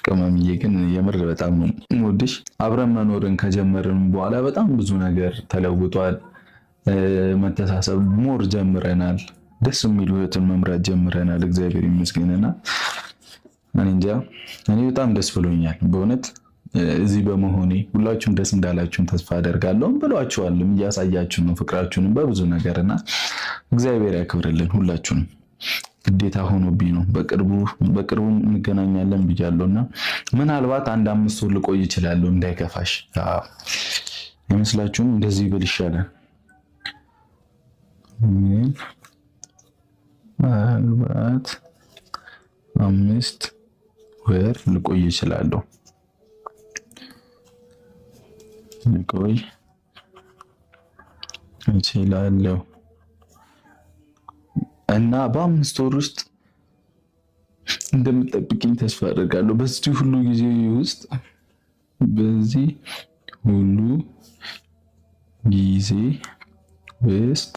ቅመምዬ ግን የምር በጣም ነው የምወድሽ። አብረን መኖርን ከጀመርን በኋላ በጣም ብዙ ነገር ተለውጧል። መተሳሰብ more ጀምረናል። ደስ የሚሉ ህይወትን መምራት ጀምረናል። እግዚአብሔር ይመስገንና እኔ እንጃ እኔ በጣም ደስ ብሎኛል በእውነት እዚህ በመሆኔ። ሁላችሁም ደስ እንዳላችሁን ተስፋ አደርጋለሁ። ብሏችኋልም፣ እያሳያችሁ ነው ፍቅራችሁንም በብዙ ነገርና እግዚአብሔር ያክብርልን ሁላችሁንም። ግዴታ ሆኖብኝ ነው። በቅርቡ በቅርቡ እንገናኛለን ብያለሁ እና ምናልባት አንድ 5 ወር ልቆይ እችላለሁ። እንዳይከፋሽ አይመስላችሁም? እንደዚህ ብል ይሻላል። ምናልባት 5 ወር ልቆይ እችላለሁ። ልቆይ እችላለሁ እና በ5 ወር ውስጥ እንደምትጠብቂኝ ተስፋ አደርጋለሁ። በዚህ ሁሉ ጊዜ ውስጥ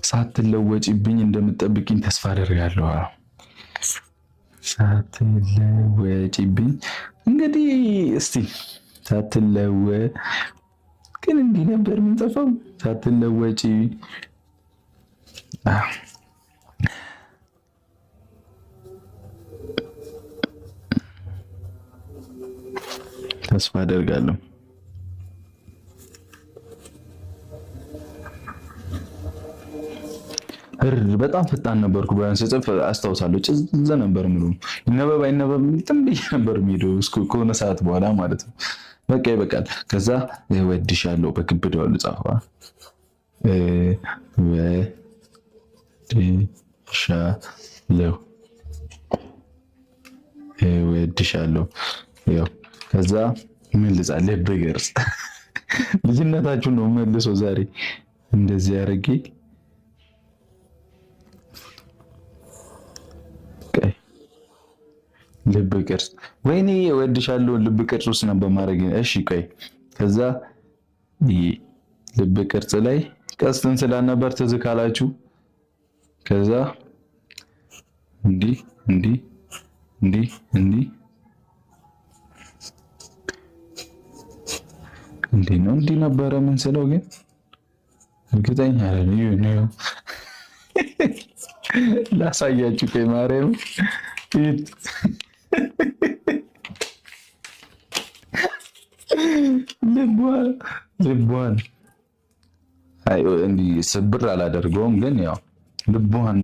ሳትለወጪብኝ እንደምትጠብቂኝ ተስፋ አደርጋለሁ። ሳትለወጪብኝ እንግዲህ እስቲ ሳትለወ ግን እንዲህ ነበር የምንጽፈው። ሳትለወጪ ተስፋ አደርጋለሁ። በጣም ፈጣን ነበርኩ። ቢያንስ ስጽፍ አስታውሳለሁ። ጭዝ ነበር ምሉ ይነበብ አይነበብ ጥም ብዬ ነበር የሚሄደው ከሆነ ሰዓት በኋላ ማለት ነው። በቃ ይበቃል። ከዛ እወድሻለሁ በክብደው ልጻፈዋ፣ እወድሻለሁ እወድሻለሁ። ያው ከዛ ምን ልጻ? ልብ ቅርጽ። ልጅነታችሁን ነው መልሶ ዛሬ እንደዚህ አድርጌ ልብ ቅርጽ። ወይኔ፣ እወድሻለሁ ልብ ቅርጽ ውስጥ ነበር ማድረግ። እሺ ቆይ፣ ከዛ ልብ ቅርጽ ላይ ቀስትን ስላልነበር ትዝ ካላችሁ፣ ከዛ እንዲህ እንዲህ እንዲህ እንዲህ እንዲህ ነው፣ እንዲህ ነበረ ምን ስለው ግን እርግጠኛ አይደለም። ላሳያችሁ፣ ቆይ ማርያም። ልቧን እንዲህ ስብር አላደርገውም፣ ግን ያው ልቧን